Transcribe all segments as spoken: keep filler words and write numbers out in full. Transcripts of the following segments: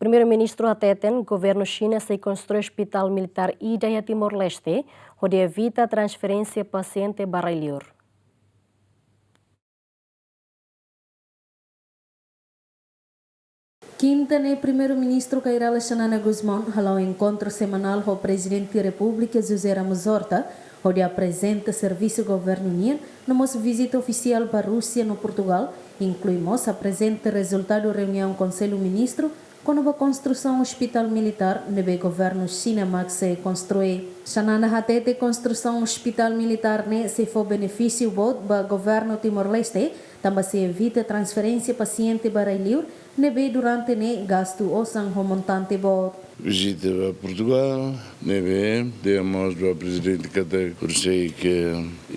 Primeiru-Ministru hateten, governu Xina sei konstrui ospitál militár ida iha Timor-Leste, hodi evita transferénsia pasiente ba rai-liur. Kinta ne'e, Primeiru-Ministru Kay Rala Xanana Gusmão hala'o enkontru semanál ho Prezidente Repúblika José Ramos Horta, hodi aprezenta servisu governu nian, no mós vizita ofisiál ba Rúsia no Portugál, inklui mós aprezenta rezultadu reuniaun Konsellu Ministru kona-ba konstrusaun ospitál militár ne'ebé governu Xina mak sei konstrui. Xanana hatete konstrusaun ospitál militár ne'e sei fó benefísiu boot ba governu Timor-Leste, tanba sei evita transferénsia pasiente ba rai-liur, ne'ebé durante ne'e gastu osan ho montante boot. Vizita ba Portugál, ne'ebé dehan mós ba Prezidente katak horiseik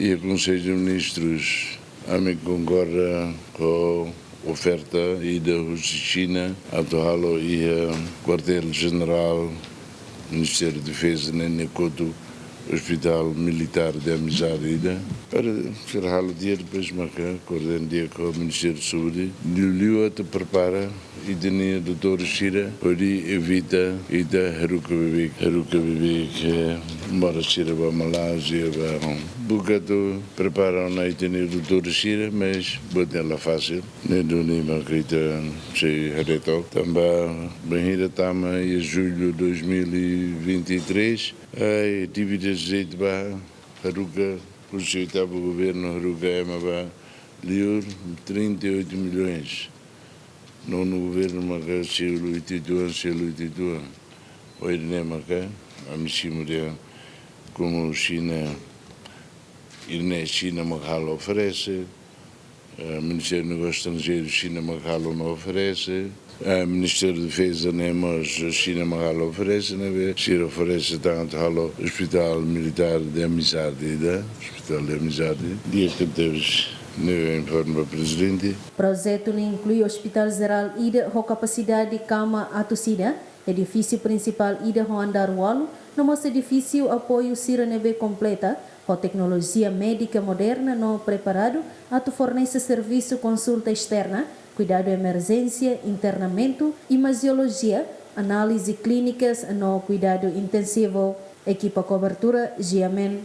iha Konsellu Ministrus, ami konkorda ho oferta ida husi Xina atu halo iha Kuartél Jenerál Ministériu Defeza ne'e, ne'e kotu ospitál militár de amizade ida. Para sira halo di'ak, depois maka koordena di'ak ho Ministériu Saúde. Liuliu atu prepara ita-nia doutór sira, hodi evita ita haruka beibeik, haruka beibeik, eh, moras sira ba Malázia, ba, buka atu prepara ona ita-nia doutór sira, mas buat ne'e la fasil. Ne'e duni maka ita sei haree took. Tanba bainhira tama iha jullu dois mil e vinte e três, ai, dívidas de'it ba haruka, husi oitavu governu haruka ema ba liur trinta e oito milhões. Nonu governu maka selu oito e oito an, selu oito e oito an. Ohin ne'e maka ami simu dehan komu Xina, ida-ne'e Xina mak halo oferese, eh, Ministériu Negósius Estranjeirus Xina mak halo no oferese, eh, Ministériu Defeza ne'e mós Xina mak halo oferese, ne'ebé sira oferese tan atu halo ospitál militár de amizade ida, ospitál de amizade. Di'ak tebes, ne'e informa Prezidente. Projetu ne'e inklui ospitál jerál ida ho kapasidade kama atus ida, edifísiu prinsipál ida ho andár ualu, no mós edifísiu apoiu sira ne'ebé kompleta, ho teknolojia médika moderna no preparadu atu fornese servisu konsulta esterna, kuidadu emerjénsia, internamentu, imajiolojia, análize klínikas no kuidadu intensivu. Ekipa kobertura, G M N.